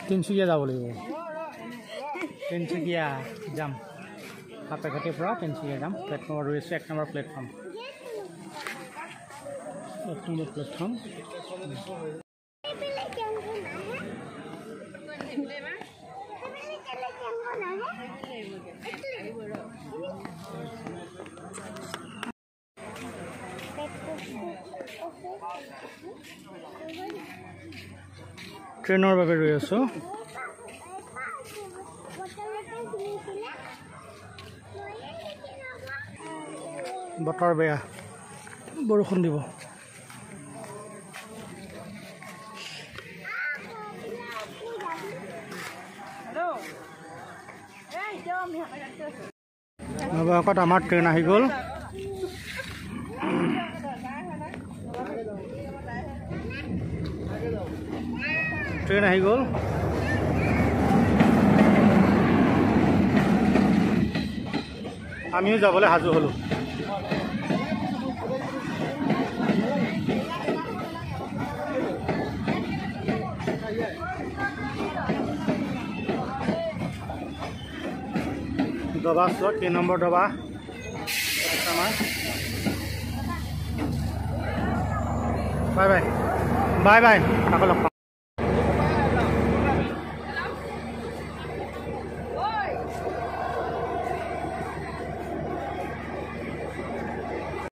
তিনিচুকীয়া যাব লাগিব। তিনিচুকীয়া যাম, সাপেখাতিৰ পৰা তিনিচুকীয়া যাম। প্লেটফৰ্মত ৰৈ আছোঁ, 1 নম্বৰ প্লেটফৰ্ম, 1 নম্বৰ প্লেটফৰ্ম। ট্ৰেইনৰ বাবে ৰৈ আছোঁ। বতৰ বেয়া, বৰষুণ দিব। অৱশেষত আমাৰ ট্ৰেইন আহি গ'ল। ট্ৰেইন আহি গ'ল। আমিও যাবলৈ সাজু হ'লোঁ। দবা চোৱা, কেই নম্বৰ দবা আমাৰ। বাই বাই, বাই বাই, আকৌ লগ পাম।